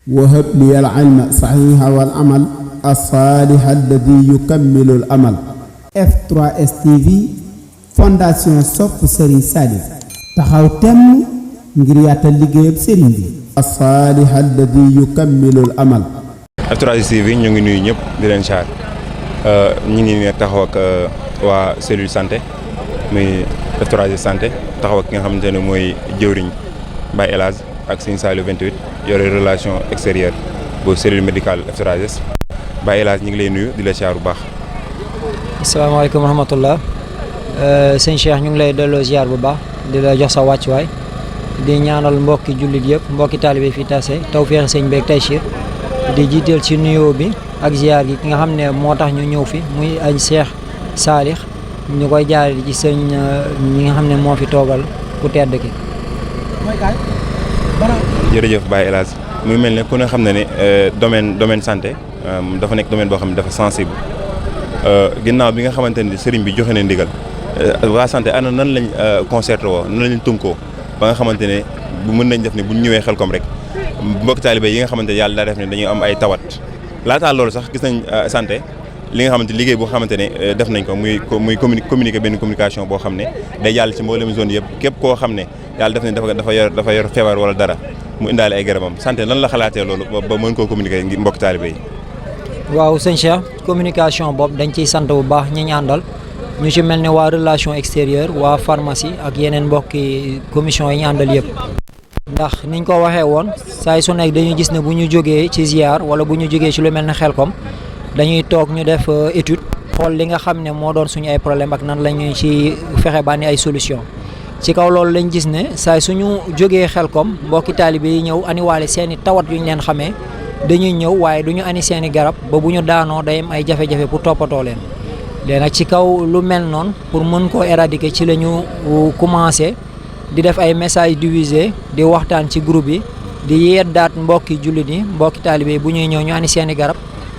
وهب لي العلم صحيح والعمل الصالح الذي يكمل الأمل. F3S TV fondation Sopp Serigne Saliou taxaw temm ngir yaatal liggéeyam Serigne bi. الصالح الذي يكمل الأمل. F3S TV ñu ngi nuyu ñëpp di leen xaar ñu ngi ne taxaw ak waa cellule santé muy F3S santé taxaw ak ki nga xamante ne mooy jëwriñ Baye El Hadj ak Serigne Saliou 28 yore relation extérieure bu cellule médicale F3S Baye El Hadj ñu ngi lay nuyu di la xaar bu baax. asalaamaaleykum wa rahmatullah sëñ Cheikh ñu ngi lay delloo ziar bu baax di la jox sa wàccuwaay di ñaanal mbokki jullit yëpp mbokki taalibe fii tase tawfeex sëñ beeg Taysiir di jiital ci nuyoo bi ak ziar gi ki nga xam ne moo tax ñu ñëw fi muy añ Cheikh Saalix ñu koy jaarale ci sëñ ñi nga xam ne moo fi toogal ku tedd ki. jërëjëf Baye El Hadj muy mel ne ku ne xam ne domaine santé dafa nekk domaine boo xam ne dafa sensible ginnaaw bi nga xamante ni sëriñ bi joxe na ndigal waa santé ana nan lañ concerté woo nan lañ tënkoo ba nga xamante ne bu mën nañ def ne bu ñu ñëwee Xelcom rek mbokk taalibe yi nga xamante ne yàlla daa def ne dañuy am ay tawat laataa loolu sax gis nañ santé li nga xamante liggéey boo xamante ne def nañ ko muy communiquer benn communication boo xam ne day jàll ci mboolem zone yëpp képp koo xam ne yàlla def ne dafa yor feebar wala dara mu indaale ay garabam santé lan la xalaatee loolu ba mën koo communiquer ngir mbokk taalibe yi. waaw sëñ Cheikh communication boobu dañ ciy sant bu baax ñi ñu àndal ñu ci mel ne waa relation extérieure waa pharmacie ak yeneen mbokki commission yi ñu àndal yëpp. ndax niñ ko waxee woon saa su nekk dañuy gis ne bu ñu jógee ci ziar wala bu ñu jógee ci lu mel ne Xelcom dañuy toog ñu def étude xool li nga xam ne moo doon suñu ay problème ak nan la ñuy ci fexe ba ni ay solution ci kaw loolu lañ gis ne saa suñu jógee Xelcom mbokki taalibe yi ñëw aniwaale seeni tawat yu ñu leen xamee dañuy ñëw waaye du ñu ani seeni garab ba bu ñu daanoo day am ay jafe-jafe pour toppatoo leen léegi nag ci kaw lu mel noonu pour mën koo éradiquer ci la ñu commencé di def ay messages divisés di waxtaan ci groupe yi di yeddaat mbokki jullit yi mbokki taalibe yi bu ñuy ñëw ñu ani seeni garab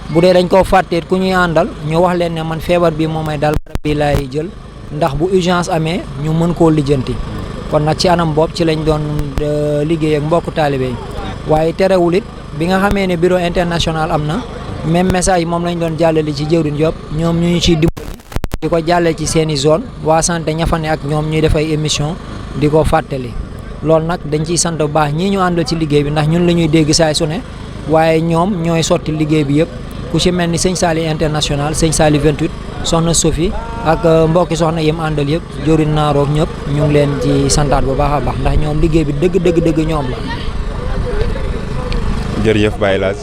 bu dee dañ koo fàtteet ku ñuy àndal ñu wax leen ne man feebar bi moo may dal garab bi laay jël ndax bu urgence amee ñu mën koo lijjanti kon nag ci anam boobu ci lañ doon liggéey ak mbokku taalibe yi waaye terewul it bi nga xamee ne bureau international am na même message moom lañ doon jàllale ci jëwriñ yëpp ñoom ñu ñu ciy dimbali di ko jàllale ci seeni zone waa santé ña fa ne ak ñoom ñuy def ay émission di ko fàttali loolu nag dañ ciy sant bu baax ñii ñu àndal ci liggéey bi ndax ñun la ñuy dégg saay su ne waaye ñoom ñooy sotti liggéey bi yëpp ku ci mel ni sëñ Saliou international sëñ Saliou 28 soxna Sophie ak mbokki soxna yim àndal yëpp jëwriñ naaroog ñëpp ñu ngi leen ci santaat bu baax a baax ndax ñoom liggéey bi dëgg ñoom la. jërëjëf Baye El Hadj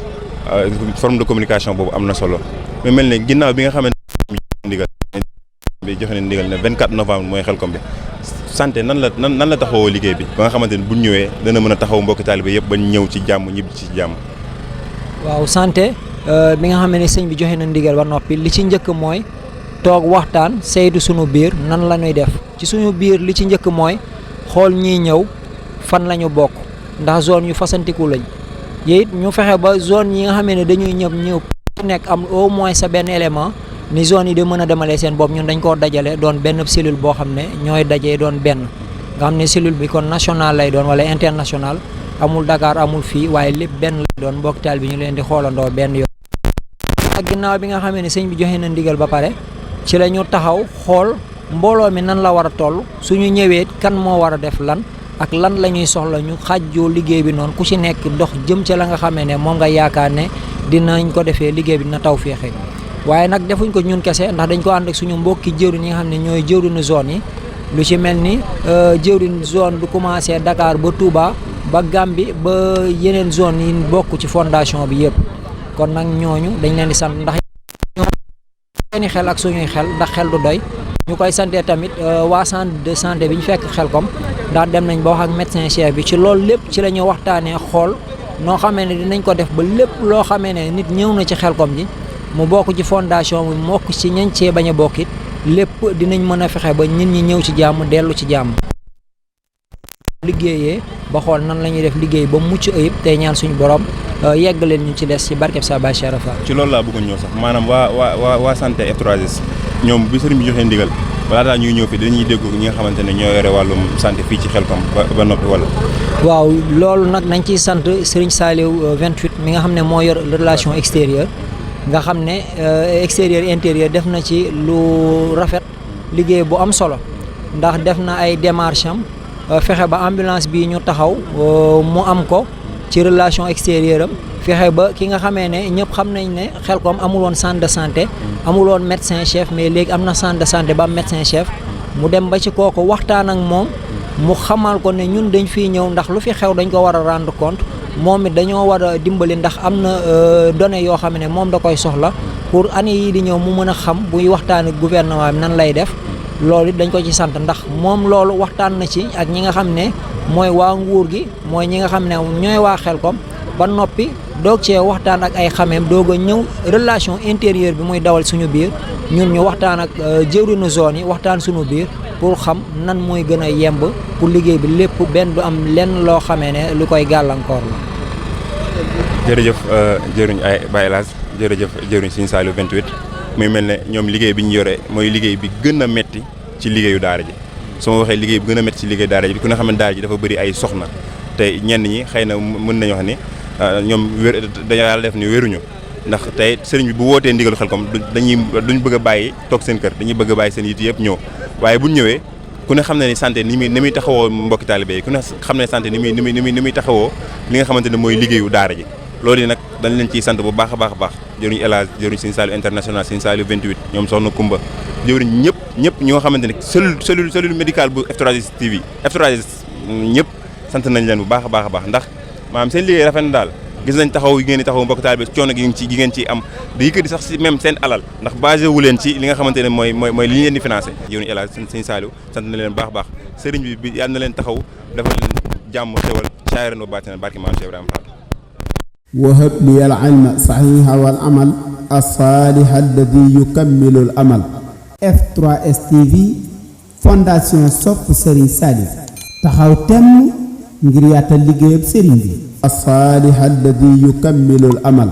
forme de communication boobu am na solo mais mel ne ginnaaw bi nga xamante ne joxe na ndigal ne 24 novembre mooy Xelcom bi santé nan la taxawoo liggéey bi ba nga xamante ne bu ñu ñëwee dana mën a taxaw mbokki taalibe yëpp ba ñëw ci jàmm ñibbi ci jàmm. waaw santé bi nga xam ne sëñ bi joxe na ndigal ba noppi li ci njëkk mooy toog waxtaan saytu suñu biir nan la ñuy def ci suñu biir li ci njëkk mooy xool ñiy ñëw fan la ñu bokk ndax zone yu fasantiku lañ. yéen ñu fexe ba zone yi nga xam ne dañuy ñëw nekk am au moins sa benn élément ni zone yi di mën a demalee seen bopp ñun dañ koo dajale doon benn cellule boo xam ne ñooy dajee doon benn nga xam ne cellule bi kon national lay doon wala international amul Dakar amul fii waaye lépp benn lay doon mbokk taal bi ñu leen di xoolandoo benn yoon. ak ginnaaw bi nga xam ne sëñ bi joxe na ndigal ba pare ci la ñu taxaw xool mbooloo mi nan la war a toll suñu ñëwee kan moo war a def lan. ak lan la ñuy soxla ñu xàjjoo liggéey bi noonu ku ci nekk dox jëm ca la nga xamee ne moom nga yaakaar ne dinañ ko defee liggéey bi dina taw féexe waaye nag defuñ ko ñun kese ndax dañ ko ànd ak suñu mbokki jëwriñ yi nga xam ne ñooy jëwriñu zone yi lu ci mel ni jëwriñ zone bu commencé Dakar ba Touba ba Gambie ba yeneen zone yi bokk ci fondation bi yëpp kon nag ñooñu dañ leen di sant ndax ñoom seeni xel ak suñuy xel ndax xel du doy ñu koy santee tamit waa centre de santé bi ñu fekk Xelcom ndax dem nañ ba wax ak médecin chef bi ci loolu lépp ci la ñu waxtaanee xool noo xamee ne dinañ ko def ba lépp loo xamee ne nit ñëw na ci Xelcom ji mu bokk ci fondation bi mokk ci ñañ cee bañ a bokkit lépp dinañ mën a fexe ba nit ñi ñëw ci jàmm dellu ci jàmm liggéeyee ba xool nan la ñuy def liggéey ba mucc ayib tey ñaan suñu borom yeggaleen ñu ci des ci barkeb sa Baye Charafa. ci loolu laa bëggoon ñëw sax maanaam waa santé F3S ñoom bi sëriñ bi joxee ndigal balaa daal ñuy ñëw fi dañuy déggu ñi nga xamante ne ñoo yore wàllum santé fii ci Xelcom ba noppi wala. waaw loolu nag nañ ciy sant Serigne Saliou 28 mi nga xam ne moo yor relation extérieure nga xam ne extérieur intérieur def na ci lu rafet liggéey bu am solo ndax def na ay démarches am fexe ba ambulance bi ñu taxaw mu am ko ci relation extérieure am fexe ba ki nga xamee ne ñëpp xam nañ ne Xelcom amul woon centre de santé amul woon médecin chef mais léegi am na centre de santé ba am médecin chef mu dem ba ci kooku waxtaan ak moom mu xamal ko ne ñun dañ fiy ñëw ndax lu fi xew dañ ko war a rendre compte moom it dañoo war a dimbali ndax am na données yoo xam ne moom da koy soxla pour année yii di ñëw mu mën a xam buy waxtaan ak gouvernement bi nan lay def loolu it dañ ko ci sant ndax moom loolu waxtaan na ci ak ñi nga xam ne mooy waa nguur gi mooy ñi nga xam ne ñooy waa Xelcom ba noppi doog cee waxtaan ak ay xameem doog a ñëw relation intérieure bi muy dawal suñu biir ñun ñu waxtaan ak jëwriñu zone yi waxtaan suñu biir pour xam nan mooy gën a yemb pour liggéey bi lépp benn du am lenn loo xamee ne lu koy gàllankoor la. jërëjëf jëriñ ay Baye El Hadj jërëjëf jëriñ Serigne Saliou 28 muy mel ne ñoom liggéey bi ñu yore mooy liggéey bi gën a metti ci liggéeyu daara ji su ma waxee liggéey bi gën a metti ci liggéeyu daara ji ku ne xam ne daara ji dafa bëri ay soxna te ñenn ñi xëy na mën nañu wax ni ñoom dañoo yàlla def ni wéruñu ndax tey sëriñ bi bu wootee ndigalu Xelcom duñ bëgg a bàyyi toog seen kër dañuy bëgg a bàyyi seen yitt yëpp ñëw waaye buñ ñëwee ku ne xam ne ni santé ni muy taxawoo mbokki taalibe yi ku ne xam ne santé ni muy taxawoo li nga xamante ne mooy liggéeyu daara ji loolu yi nag dañ leen ciy sant bu baax a baax jëriñ El Hadj jëriñ Serigne Saliou international Serigne Saliou 28 ñoom soxna Kumba jëriñ ñëpp ñoo xamante ne cellule médicale bu F3S TV F3S ñëpp sant nañ leen bu baax a baax ndax maanaam seen liggéey rafet na daal gis nañ taxaw yi ngeen di taxaw mbokk taalibe coono gi ngeen ci am di yëkkati sax si même seen alal ndax basé wu leen ci li nga xamante ne mooy li ñu leen di financé jëriñ El Hadj Serigne Saliou sant na leen baax a baax sëriñ bi yàlla na leen taxaw dafa leen jàmm xewal saayiran wa baatinan barki maam Cheikh Ibrahima Fall وهب لي العلم صحيح والعمل الصالح الذي يكمل الأمل F3S TV fondation sopp Serigne Saliou taxaw temm ngir yaatal liggéeyab Serigne bi الصالح الذي يكمل الأمل